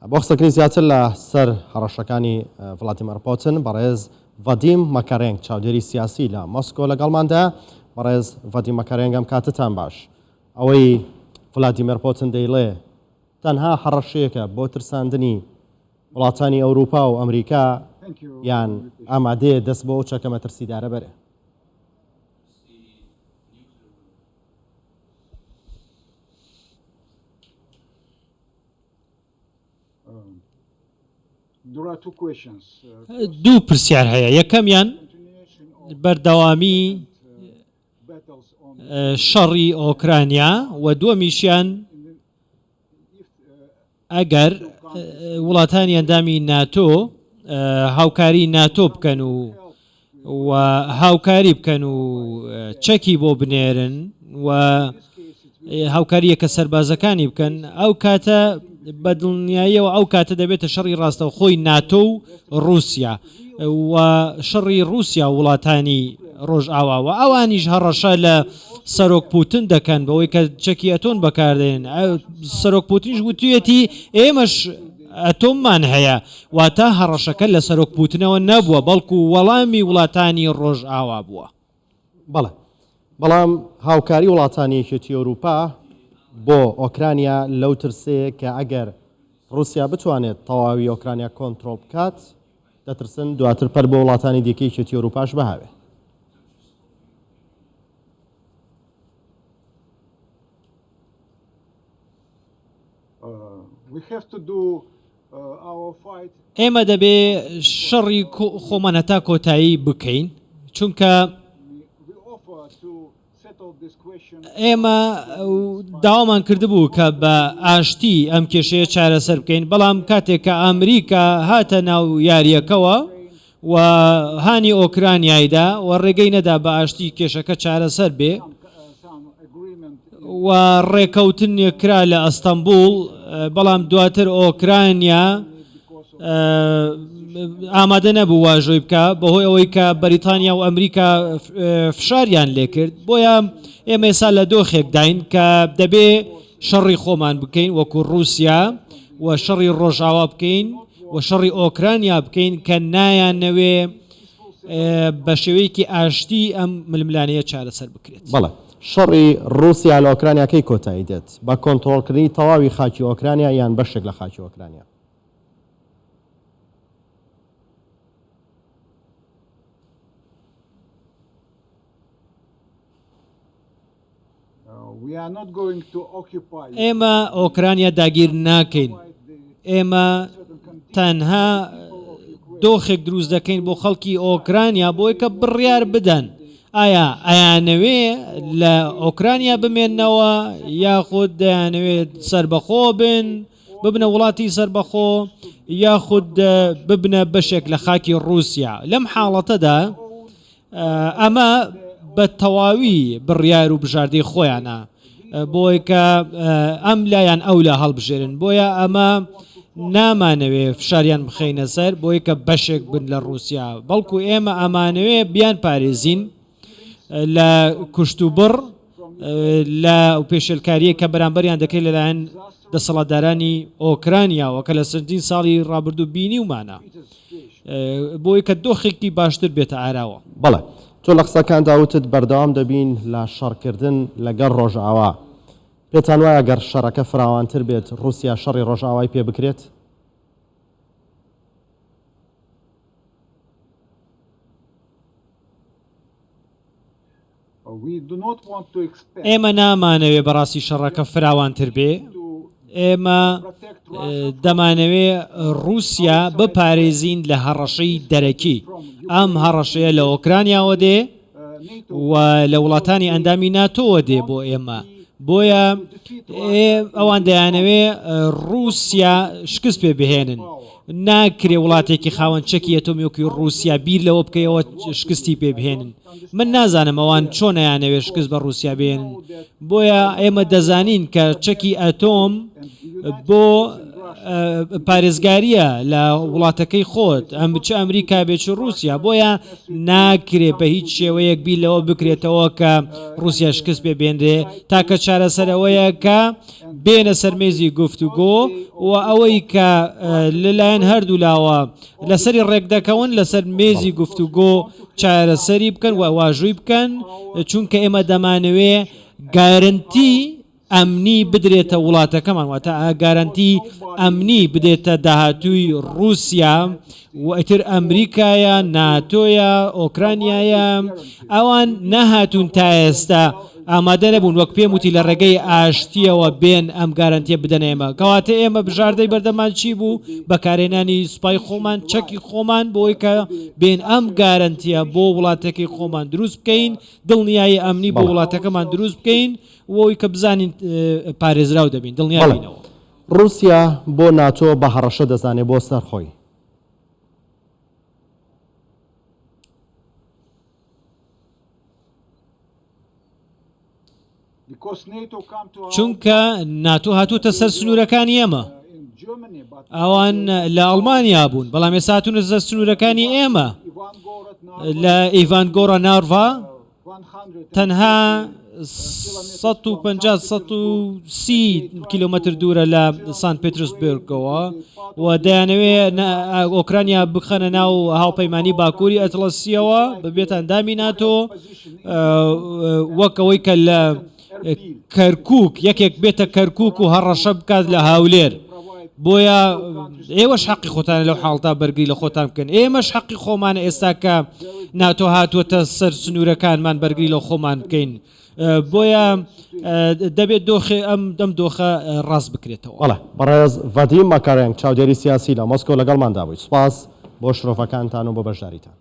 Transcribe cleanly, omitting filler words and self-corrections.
بۆ قسەکردنی زیاتر لە سەر هەڕەشەکانی ڤلادیمێر پوتن، بەڕێز ڤادیم ماکارێنگ چاودێری سیاسی لە مۆسکۆ لەگەڵماندایە. بەڕێز ڤادیم ماکارێنگ ئەم کاتەتان باش. ئەوەی ڤلادیمێر پوتن دەیڵێ تەنها هەڕەشەیەکە بۆ ترساندنی وڵاتانی ئەوروپا و ئەمریکا یان ئامادەیە دەست بۆ ئەو چەکە مەترسیدارە بەرێ؟ دوو پرسیار هەیە یەکەمیان بەردەوامی شەڕی ئۆکرانیا و دووەمیشیان ئەگەر وڵاتانی ئەندامی ناتۆ هاوکاری ناتۆ بکەن و و هاوکاری بکەن و چەکی بۆ بنێرن و هاوکاری یەکە سەربازەکانی بکەن ئەو کاتە بە دڵنیاییەوە ئەو کاتە دەبێتە شەڕی ڕاستەوخۆی ناتۆ و ڕووسیا و شەڕی ڕووسیا و وڵاتانی ڕۆژئاوا و ئەوانیش هەڕەشە لە سەرۆک پوتن دەکەن بەوەی کە چەکی ئەتۆن بەکاردێن سەرۆک پوتنیش وتویەتی ئێمەش ئەتۆممان هەیە واتە هەڕەشەکە لە سەرۆک پوتنەوە نەبووە بەڵکو وەڵامی وڵاتانی ڕۆژئاوا بووە. بەڵێ، بەڵام هاوکاری وڵاتانی یەکێتی ئەوروپا بۆ ئۆکرانیا لەو ترسەیە کە ئەگەر ڕووسیا بتوانێت تەواوی ئۆکرانیا کۆنترۆڵ بکات، دەترسن دواتر پەل بۆ وڵاتانی دیکەی یەکێتی ئەوروپاش بهاوێ. ئێمە دەبێ شەڕی خۆمان هەتا کۆتایی بکەین چونکە ئێمە داوامان کردبوو کە بە ئاشتی ئەم کێشەیە چارەسەر بکەین بەڵام کاتێک کە ئەمریکا هاتە ناو یاریەکەوە و هانی ئۆکرانیایدا و ڕێگەی نەدا بە ئاشتی کێشەکە چارەسەر بێ و ڕێکەوتن کرا لە ئەستەمبوڵ بەڵام دواتر ئۆکرانیا ئامادە نەبوو واژۆی بکە بەهۆی ئەوەی کە بەریتانیا و ئەمریکا فشاریان لێکرد بۆیە ئێمە ئێستا لە دۆخێکداین کە دەبێ شەڕی خۆمان بکەین وەکو ڕووسیا و شەڕی ڕۆژاوا بکەین و شەڕی ئۆکرانیا بکەین کە نایانەوێ بە شێوەیەکی ئاشتی ئەم ململانێیە چارەسەر بکرێت. بەڵێ، شەڕی ڕووسیا لە ئۆکرانیا کەی کۆتایی دێت؟ بە کۆنتڕۆڵکردنی تەواوی خاکی ئۆکرانیا یان بەشێک لە خاکی ئۆکرانیا؟ ئێمە ئۆکرانیا داگیر ناکەین، ئێمە تەنها دۆخێک دروست دەکەین بۆ خەڵکی ئۆکرانیا بۆی کە بڕیار بدەن ئایا ئەیانەوێ لە ئۆکرانیا بمێنەوە یاخود دەیانەوێت سربەخۆ بن ببنە وڵاتی سربەخۆ یاخود ببنە بەشێک لە خاکی رووسیا لەم حاڵەتەدا ئەمە بە تەواوی بڕیار و بژاردەی خۆیانە بۆی کە ئەم لایەن ئەو لە هەڵبژێرن بۆیە ئەمە نامانەوێ فشاریان بخەینە سەر بۆی کە بەشێک بن لە رووسیا بەڵکو ئێمە ئەمانەوێ بیان پارێزین لە کوشت و بڕ لە پێشێلکارییە کە بەرامبەریان دەکرێت لەلایەن دەسەڵاتدارانی ئۆکرانیاوە کە لە چەندین ساڵی ڕابردوو بینیومانە بۆی کە دۆخێکی باشتر بێتە ئاراوە. بەڵێ. تۆ لە قسەکاندا وتت بەردەوام دەبین لە شەڕکردن لەگەڵ ڕۆژئاوا. پێتان وایە گەر شەڕەکە فراوانتر بێت ڕووسیا شەڕی ڕۆژئاوای پێ بکرێت؟ ئێمە نامانەوێ بەڕاستی شەڕەکە فراوانتر بێ ئێمە دەمانەوێ رووسیا بپارێزین لە هەڕەشەی دەرەکی ئەم هەڕەشەیە لە ئۆکرانیاوە دێ و لە وڵاتانی ئەندامی ناتۆوە دێ بۆ ئێمە بۆیە ئەوان دەیانەوێ رووسیا شکست پێ بهێنن ناکرێ وڵاتێکی خاوەن چەکی ئەتۆمی وەکی ڕووسیا بیر لەوە بکەیەوە شکستی پێ بهێنن من نازانم ئەوان چۆن ئەیانەوێ شکست بە ڕووسیا بێنن بۆیە ئێمە دەزانین کە چەکی ئەتۆم بۆ. پارێزگارییە لە وڵاتەکەی خۆت، ئەم چ ئەمریکا بێ چ ڕووسیا، بۆیە ناکرێ بە هیچ شێوەیەک بیر لەوە بکرێتەوە کە ڕووسیا شکست پێ بێنرێ، تاکە چارەسەر ئەوەیە کە بێنە سەر مێزی گفتوگۆ و ئەوەی کە لەلایەن هەردوولاوە لەسەری ڕێکدەکەون لەسەر مێزی گفتوگۆ چارەسەری بکەن و واژووی بکەن، چونکە ئێمە دەمانەوێ گارنتی ئەمنی بدرێتە وڵاتەکەمان، واتە گارانتی ئەمنی بدێتە داهاتووی ڕووسیا و ئیتر ئەمریکایە، ناتۆیە، ئۆکرانیایە، ئەوان نەهاتوون تا ئێستا ئامادە نەبوون وەک پێم وتی لە ڕێگەی ئاشتییەوە بێن ئەم گارانتیە بدەنە ئێمە، کەواتە ئێمە بژاردەی بەردەممان چی بوو؟ بەکارهێنانی سوپای خۆمان، چەکی خۆمان بۆی کە بێن ئەم گارانتیە بۆ وڵاتەکەی خۆمان دروست بکەین، دڵنیایی ئەمنی بۆ وڵاتەکەمان دروست بکەین. و ئەوەی کە بزانین پارێزراو دەبین، دڵنیا بەڵێ. بینەوە. ڕووسیا بۆ ناتۆ بە هەڕەشە دەزانێ بۆ سەر خۆی؟ چونکە ناتۆ هاتووەتە سەر سنوورەکانی ئێمە. ئەوان لە ئەڵمانیا بوون، بەڵام ئێستا هاتوونەتە سەر سنوورەکانی ئێمە. لە ئیڤانگۆرا نارڤا تەنها 150 130 کیلۆمەتر دوورە لە سان پێترسبێرگەوە و دەیانەوێ ئۆکرانیا بخەنە ناو هاوپەیمانی باکووری ئەتڵەسیەوە ببێتە ئەندامی ناتۆ وەک ئەوەی کە لە کەرکوک یەکێک بێتە کەرکوک و هەڕەشە بکات لە هەولێر بۆیە ئێوەش حەقی خۆتانە لەو حاڵتا بەرگری لە خۆتان بکەن ئێمەش حەقی خۆمانە ئێستا کە ناتۆ هاتووەتە سەر سنوورەکانمان بەرگری لە خۆمان بکەین بۆیە دەبێت دۆخێ ئەم دەم دۆخە ڕاست بکرێتەوە. بەڵێ بەڕێز ڤادیم ماکارێنک چاودێری سیاسی لە مۆسکۆ لەگەڵماندا بووی سوپاس بۆ شرۆڤەکانتان و بۆ بەشداریتان.